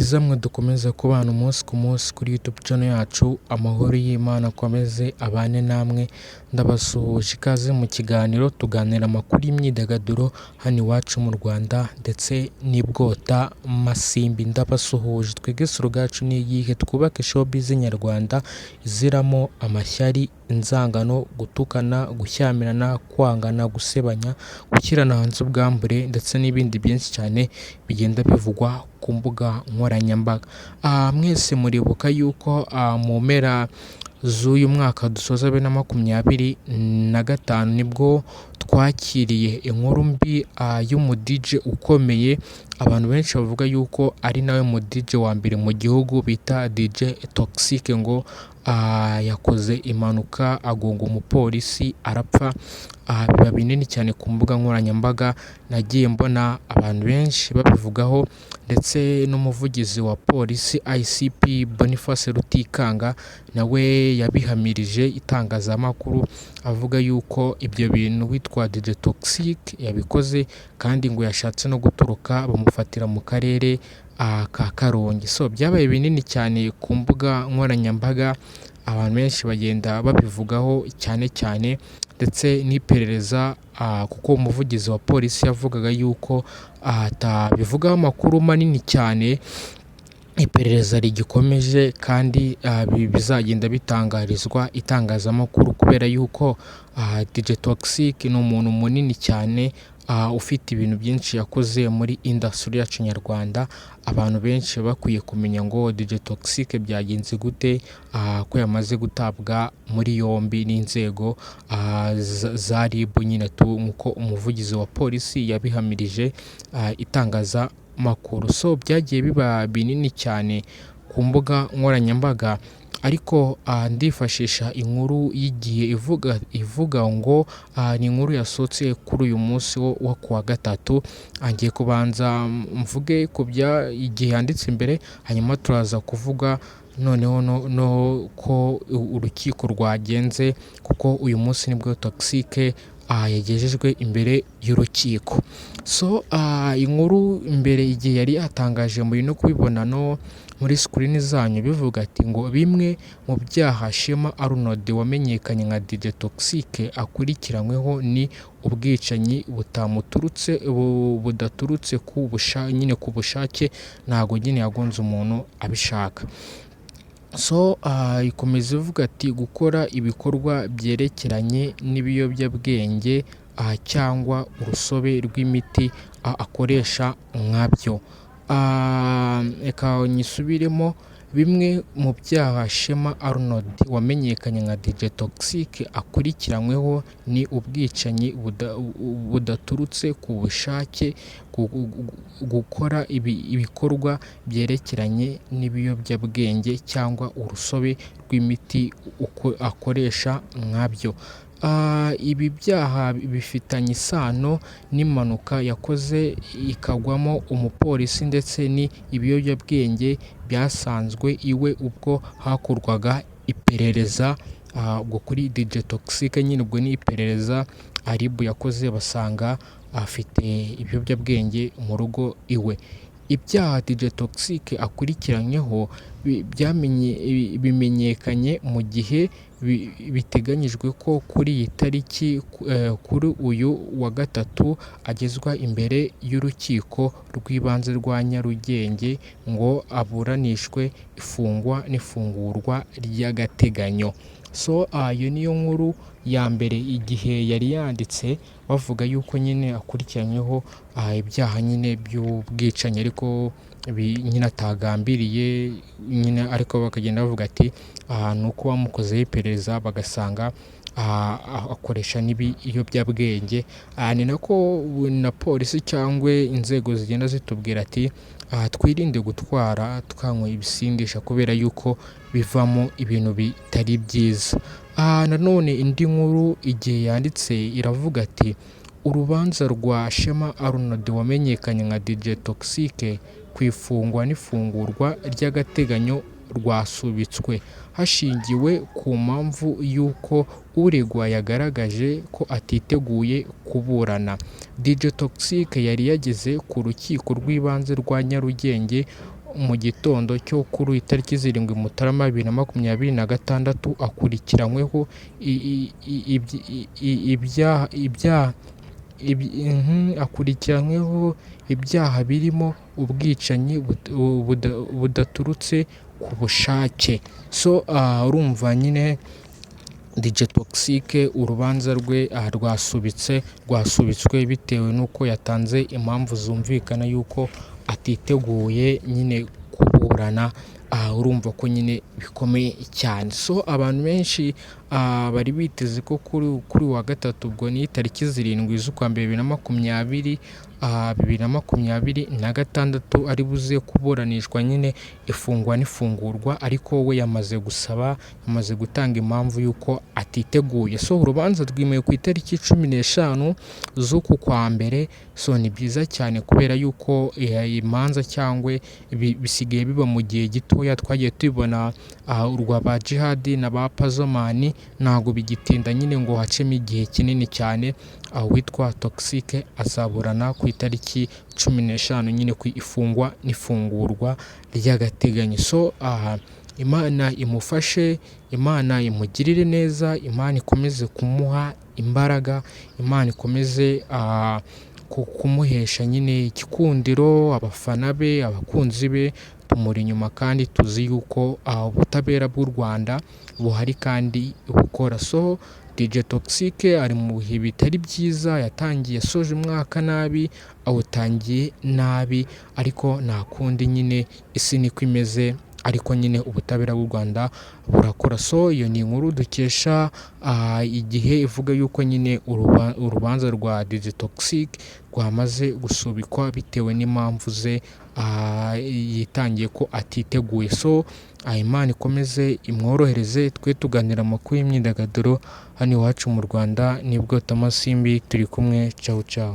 Byiza mwe dukomeza kubana umunsi ku munsi kuri YouTube channel yacu, amahoro y'Imana akomeze abane namwe. Ndabasuhuje, ikaze mu kiganiro tuganira amakuru y'imyidagaduro hano iwacu mu Rwanda ndetse n'ibwota masimbi. Ndabasuhuje, twebwe slogan yacu ni iyihe? Twubake showbiz nyarwanda iziramo amashyari, inzangano, gutukana, gushyamirana, kwangana, gusebanya, gushyirana hanze ubwambure ndetse n'ibindi byinshi cyane bigenda bivugwa ku mbuga nkoranyambaga. Mwese muribuka yuko mu mpera z'uyu mwaka dusoza 2025 nibwo twakiriye inkuru mbi y'umu DJ ukomeye, abantu benshi bavuga yuko ari nawe mu DJ wa mbere mu gihugu bita DJ Toxxyk, ngo yakoze impanuka agonga umupolisi arapfa, biba binini cyane ku mbuga nkoranyambaga. Nagiye mbona abantu benshi babivugaho, ndetse n'umuvugizi wa polisi ICP Boniface Rutikanga nawe yabihamirije itangazamakuru, avuga yuko ibyo bintu witwa DJ Toxxyk yabikoze, kandi ngo yashatse no gutoroka bamufatira mu karere ka Karongi. So byabaye binini cyane ku mbuga nkoranyambaga, abantu benshi bagenda babivugaho cyane cyane, ndetse n'iperereza, kuko umuvugizi wa polisi yavugaga yuko atabivugaho amakuru manini cyane, iperereza rigikomeje kandi bizagenda bitangarizwa itangazamakuru, kubera yuko DJ Toxxyk ni umuntu munini cyane ufite ibintu byinshi yakoze muri industry yacu nyarwanda. Abantu benshi bakwiye kumenya ngo DJ Toxxyk byagenze gute, ko yamaze gutabwa muri yombi n'inzego za RIB nyine tu, nk'uko umuvugizi wa polisi yabihamirije itangazamakuru. So byagiye biba binini cyane ku mbuga nkoranyambaga, ariko ndifashisha inkuru y'Igihe ivuga ngo ni inkuru yasohotse kuri uyu munsi wo kuwa gatatu. Ngiye kubanza mvuge ku bya Igihe yanditse imbere, hanyuma turaza kuvuga noneho no ko urukiko rwagenze, kuko uyu munsi nibwo Toxxyk yagejejwe imbere y'urukiko. So inkuru imbere Igihe yari yatangaje, muri no kubibona no muri screen zanyu, bivuga ati ngo bimwe mu byaha Shema Arnold wamenyekanye nka DJ Toxxyk akurikiranyweho ni ubwicanyi butamuturutse, budaturutse ku nyine ku bushake, ntabwo nyine yagonze umuntu abishaka. So ikomeza ivuga ati gukora ibikorwa byerekeranye n'ibiyobyabwenge cyangwa urusobe rw'imiti akoresha nkabyo. Reka nyisubiremo: bimwe mu byaha Shema Arnold wamenyekanye nka DJ Toxxyk akurikiranyweho ni ubwicanyi budaturutse ku bushake, gukora ibikorwa byerekeranye n'ibiyobyabwenge cyangwa urusobe rw'imiti akoresha nkabyo. Ibi byaha bifitanye isano n'impanuka yakoze ikagwamo umupolisi, ndetse ni ibiyobyabwenge byasanzwe iwe ubwo hakorwaga iperereza. Ubwo kuri DJ Toxxyk nyine, ubwo ni iperereza RIB yakoze, basanga afite ibiyobyabwenge mu rugo iwe. Ibyaha DJ Toxxyk akurikiranyweho bimenyekanye mu gihe biteganyijwe ko kuri iyi tariki, kuri uyu wa gatatu, agezwa imbere y'urukiko rw'ibanze rwa Nyarugenge ngo aburanishwe ifungwa n'ifungurwa ry'agateganyo. So iyo niyo nkuru ya mbere Igihe yari yanditse, bavuga yuko nyine akurikiranyweho ibyaha nyine by'ubwicanyi, ariko nyine atagambiriye nyine, ariko bakagenda bavuga ati ni uko bamukozeho iperereza bagasanga akoresha n'ibiyobyabwenge. Ni nako na polisi cyangwa inzego zigenda zitubwira ati twirinde gutwara twanyweye ibisindisha, kubera yuko bivamo ibintu bitari byiza. Nanone indi nkuru Igihe yanditse iravuga ati urubanza rwa Shema Arnold wamenyekanye nka DJ Toxxyk ku ifungwa n'ifungurwa ry'agateganyo rwasubitswe hashingiwe ku mpamvu y'uko uregwa yagaragaje ko atiteguye kuburana. DJ Toxxyk yari yageze ku rukiko rw'ibanze rwa Nyarugenge mu gitondo cyo kuri itariki 7 Mutarama 2026, akurikiranyweho akurikiranyweho ibyaha birimo ubwicanyi budaturutse ku bushake. So urumva nyine DJ Toxxyk urubanza rwe rwasubitse, rwasubitswe bitewe n'uko yatanze impamvu zumvikana yuko atiteguye nyine kuburana. Urumva ko nyine bikomeye cyane. So abantu benshi bari biteze ko kuri wa gatatu, ubwo ni tariki 7 z'ukwa mbere 2026, ari buze kuburanishwa nyine ifungwa n'ifungurwa, ariko we yamaze gusaba, yamaze gutanga impamvu y'uko atiteguye. So urubanza rwimuwe ku itariki 15 z'uku kwa mbere. So ni byiza cyane kubera yuko imanza cyangwa bisigaye biba mu gihe gitoya. Twagiye tubibona urwa ba Djihad na ba Pazzo Man, ntabwo bigitinda nyine ngo hacemo igihe kinini cyane. Uwitwa Toxxyk azaburana ku itariki 15 nyine ku ifungwa n'ifungurwa ry'agateganyo. So aha Imana imufashe, Imana imugirire neza, Imana ikomeze kumuha imbaraga, Imana ikomeze kumuhesha nyine igikundiro, abafana be, abakunzi be tumuri inyuma, kandi tuzi yuko ubutabera bw'u Rwanda buhari kandi bukora. So DJ Toxxyk ari mu bihe bitari byiza, yatangiye asoje umwaka nabi, awutangiye nabi, ariko nta kundi nyine isi niko imeze, ariko nyine ubutabera bw'u Rwanda burakora. So iyo ni inkuru dukesha Igihe, ivuga yuko nyine urubanza rwa DJ Toxxyk rwamaze gusubikwa bitewe n'impamvu ze yitangiye ko atiteguye. So Imana ikomeze imworohereze. Twe tuganira amakuru y'imyidagaduro hano iwacu mu Rwanda, nibwo Tamasimbi turi kumwe, cawu cawu.